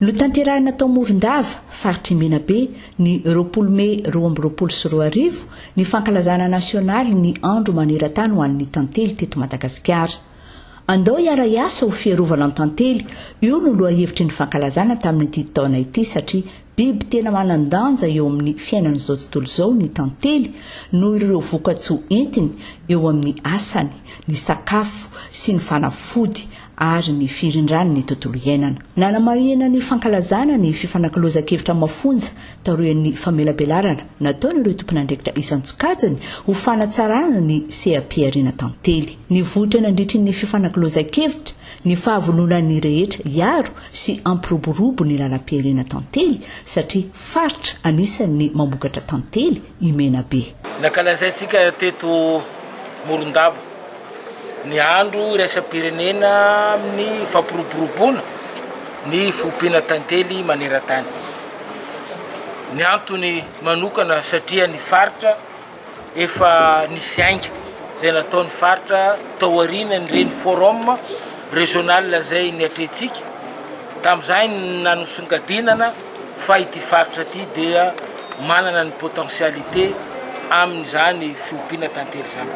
Notanterahina tao Morondava, faritr'i Menabe, ny 20 mey 2022, ny fankalazana nasionaly ny Andro maneran-tany ho an'ny tantely teto Madagasikara. Andao hiara-hiasa ho fiarovana ny tantely, io no lohahevitry ny fankalazana tamin'ity taona ity satria biby tena manan-danja eo amin'ny fiainan'izao tontolo izao ny tantely noho ireo vokatsoa entiny eo amin'ny asany, ny sakafo sy ny fanafody ary ny firindrany ny tontolo iainana. Nanamarihana ny fankalazana ny fifanakalozan-kevitra mafonja taorian'ny famelabelarana nataon'ireo tompon'andraikitra isan-tsokajiny ho fanatsarana ny seha-pihariana tantely. Nivoitra nandritry ny fifanakalozan-kevitra ny fahavononan'ny rehetra hiaro sy hampiroborobo ny lalam-pihariana tantely satria faritra anisan'ny mamokatra tantely i Menabe. Nankalazaintsika teto Morondava ny andro iraisam-pirenena amin'ny fampiroboroboana ny fiompiana tantely maneran-tany. Ny antony manokana satria ny faritra efa nisy ainga izay nataon'ny faritra taorian'ireny forum régional izay niatrehantsika, tamin'izay nanosongadinana fa ity faritra ity dia manana ny potentialité amin'izany fiompiana tantely izany.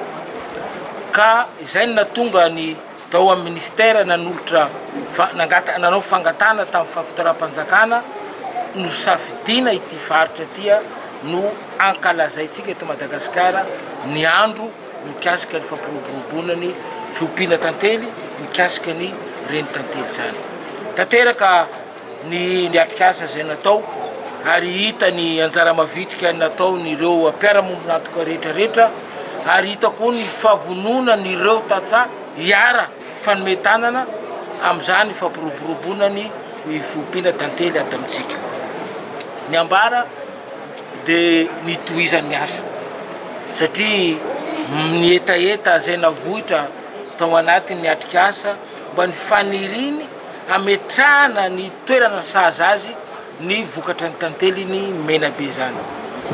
Ka izay no nahatonga ny tao amin'ny ministera nanolotra nangata nanao fangatahana tamin'ny fitondram-panjakana nosafidiana ity faritra ity no ankalazaintsika eto Madagasikara ny andro mikasika ny fampiroboroboana ny fiompiana tantely mikasika ny renitantely izany. Tanteraka ny ny atrikasa izay natao ary hita ny anjara mavitrika nataon'ireo mpiara-mombon'antoka rehetra rehetra ary hita koa ny fahavononan'ireo tantsaha hiara fanome tanana amin'izany fampiroboroboana ny fiompiana tantely ato amintsika. Ny ambara dia ny tohizan'ny asa satria ny hetaheta izay navoitra tao anatin'ny atrikasa mba ny faniriany hametrahana ny toerana sahaza azy ny vokatra ny tantely ny Menabe zany,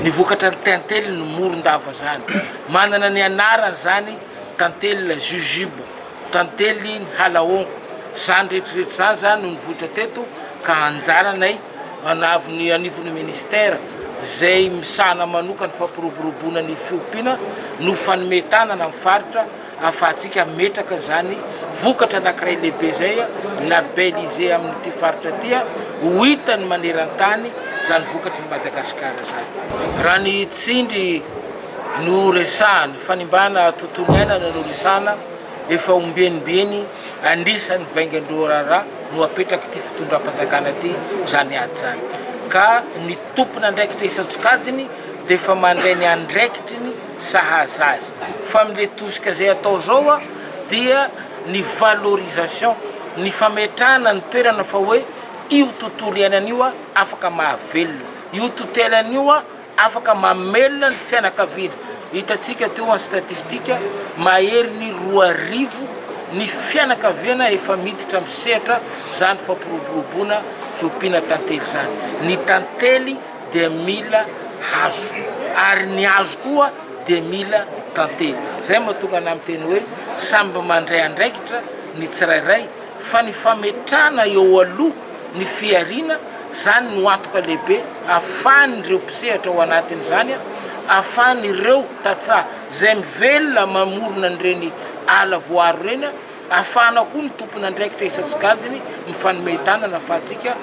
ny vokatra ny tantely ny Morondava zany, manana ny anarany zany tantely la jujube, tantely ny halaonko, zany rehetra rehetra zany zany no nivoitra teto ka anjaranay anavon'ny anivon'ny ministera zay misahana manoka ny fampiroboroboana ny fiompiana no fanome tanana ny faritra ahafahantsika hametraka izany vokatra anankiray lehibe izay labellisé amin'ity faritra ity ho hitany maneran-tany izany vokatry ny Madagasikara izany. Raha ny tsindry no resahana, fanimbana tontolo iainana no resahana, efa ombienimbeny anisan'ny vaingan-droa raharaha no apetrak'ity fitondram-panjakana ity izany ady izany ka ny tompon'andraikitra isan-tsokajiny dia efa mandray ny andraikitry ny sahaza azy fa amle tosika zay atao zao a dia ny valorisation ny fametrahana ny toerana fa hoe io tontolo iainana io a afaka mahavelona io tontelo io a afaka mamelona ny fianakaviana hitantsika teo ny statistika mahery ny 2000 ny fianakaviana efa miditra amin'ny sehatra zany fampiroboroboana fiompiana tantely zany ny tantely dia mila hazo ary ny hazo koa dia mila tantely. Zay mahatonga anah miteny hoe samby mandray andraikitra ny tsirairay fa ny fametrahana eo aloha ny fihariana zany no antoka lehibe ahafahan'ireo mpisehatra ao anatin'izany, ahafahan'ireo tantsaha zay mivelona mamorona an'ireny ala voaaro ireny. Ahafahana koa ny tompon'andraikitra isan-tsokajiny mifanome tanana ahafahantsika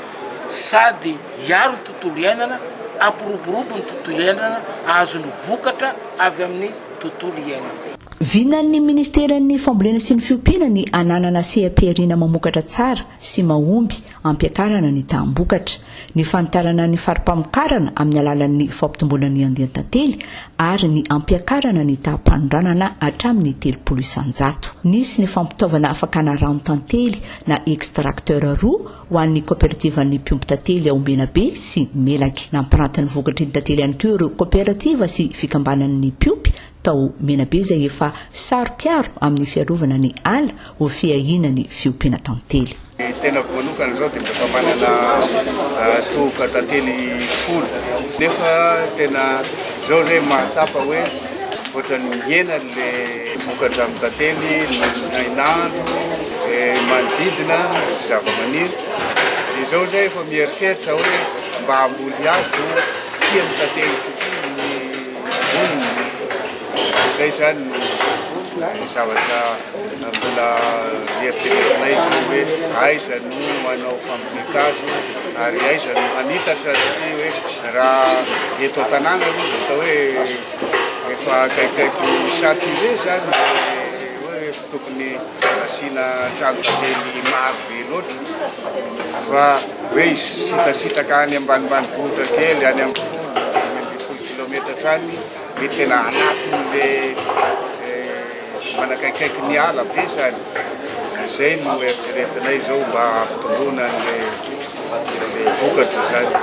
sady hiaro ny tontolo iainana, hampiroborobo ny tontolo iainana, hahazo ny vokatra avy amin'ny tontolo iainana. Vinan'ny minisiteran'ny Fambolena sy ny Fiompiana ny hananana seha-pihariana mamokatra tsara sy mahomby hampiakarana ny taham-bokatra, ny fanitarana ny fari-pamokarana amin'ny alalan'ny fampitomboana ny andian-tantely ary ny hampiakarana ny taham-panondranana hatramin'ny 30%. Nisy ny fampitaovana fakana ranon-tantely na extracteur roa ho an'ny kaoperativan'ny mpiompy tantely ao Menabe sy Melaky. Nampiranty ny vokatry ny tantely ihany koa ireo kaoperativa sy fikambanan'ny mpiompy tao Menabe izay efa saro-piaro amin'ny fiarovana ny ala ho fiahiana ny fiompiana tantely. Ny tenako manokana izao dia mba manana tohoka tantely 10 nefa tena izao zay mahatsapa hoe ohatran'ny mihena le vokatra amin'ny tantely noho ny hainandro manodidina zavamaniry. Dia izao izay efa mieritreritra hoe mba hamboly hazo tian'ny tantely kokoa ny voniny. Izay izany no zavatra mbola eritreretinay izao hoe aiza no manao fambolen-kazo ary aiza no hanitatra satria hoe raha eto an-tanàna aloha dia atao hoe efa akaikikaiky saturé izany hoe tsy tokony asiana trano tantely maro be loatra fa hoe hisitasitaka any ambanimbanivohitra kely any amin'ny folo, 15 kilometatra any mety tena anatin'le manakaikaiky ny ala be zany. Izay no eritreretinay izao mba hampitomboana an'le vokatra zany.